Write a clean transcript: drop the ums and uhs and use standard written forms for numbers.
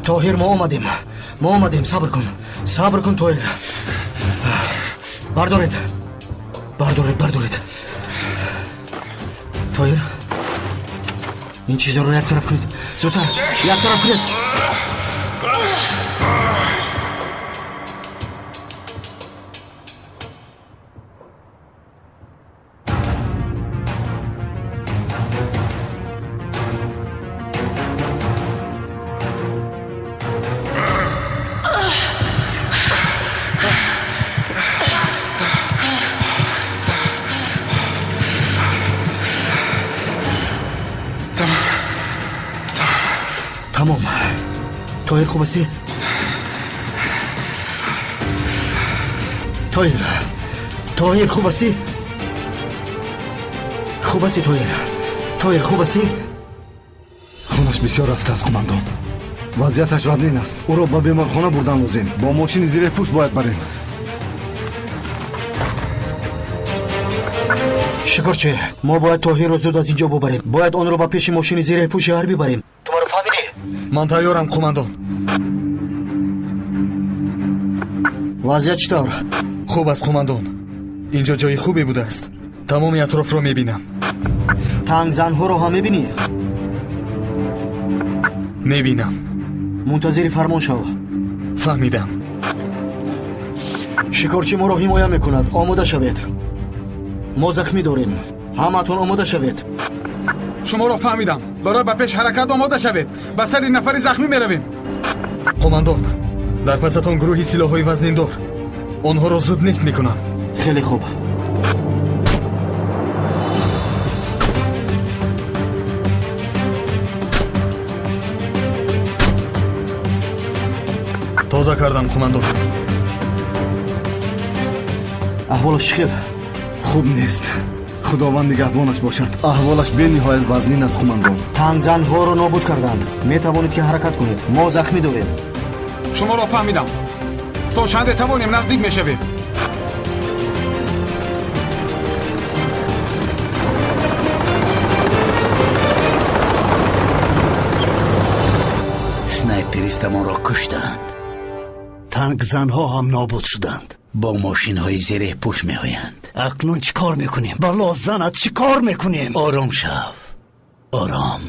Тоҳир, мо омадем. Мо омадем. Сабр кун. Сабр кун, Тоҳир. Бардоред. Бардоред, бардоред. Тоҳир, ин чизҳоро як тараф кунед. Зудтар, як тараф кунед. Тамом. Тоҳир, хуб ҳастӣ? Тоҳир, Тоҳир, хуб ҳастӣ? Хуб ҳастӣ, Тоҳир? Тоҳир, хуб ҳастӣ? Хунаш бисёр рафтааст, қумандон. Вазъияташ вазнин аст. Ӯро ба беморхона бурдан лозим. Бо мошини зиреҳпӯш бояд барем. Шикорчи, мо бояд Тоҳирро зуд аз ин ҷо бубарем. Бояд онро ба пеши мошини зиреҳпӯши ҳарбӣ барем. Ту маро фаҳмидӣ? Ман тайёрам, қумандон. Вазъият чӣ тавр? Хуб аст, қумандон. Инҷо ҷои хубе будааст. Тамоми атрофро мебинам. Тангзанҳоро ҳам мебинӣ? Мебинам. Мунтазири фармон шав. Фаҳмидам. Шикорчӣ моро ҳимоя мекунад. Омода шавед. Мо захмӣ дорем. Ҳамаатон омода шавед. Шуморо фаҳмидам. Барои ба пеш ҳаракат омода шавед. Ба сари нафари захмӣ меравем. Қумандон, дар пасатон гурӯҳи силоҳҳои вазниндор. Онҳоро зуд нест мекунам. Хеле хуб. Тоза кардам, қумандон. Аҳволаш чӣ хел? Хуб нест. Худованд нигаҳбонаш бошад. Аҳволаш бениҳоят вазнин аст, қумандон. Тангзанҳоро нобуд карданд. Метавонед ки ҳаракат кунед. Мо захмӣ дорем. Шуморо фаҳмидам. То чанде тавонем наздик мешавем. Снайперистамонро куштанд. Тангзанҳо ҳам нобуд шуданд. Бо мошинҳои зиреҳпӯш меоянд. Акнун чӣ кор мекунем? Бало занат, чӣ кор мекунем? Ором шав, ором.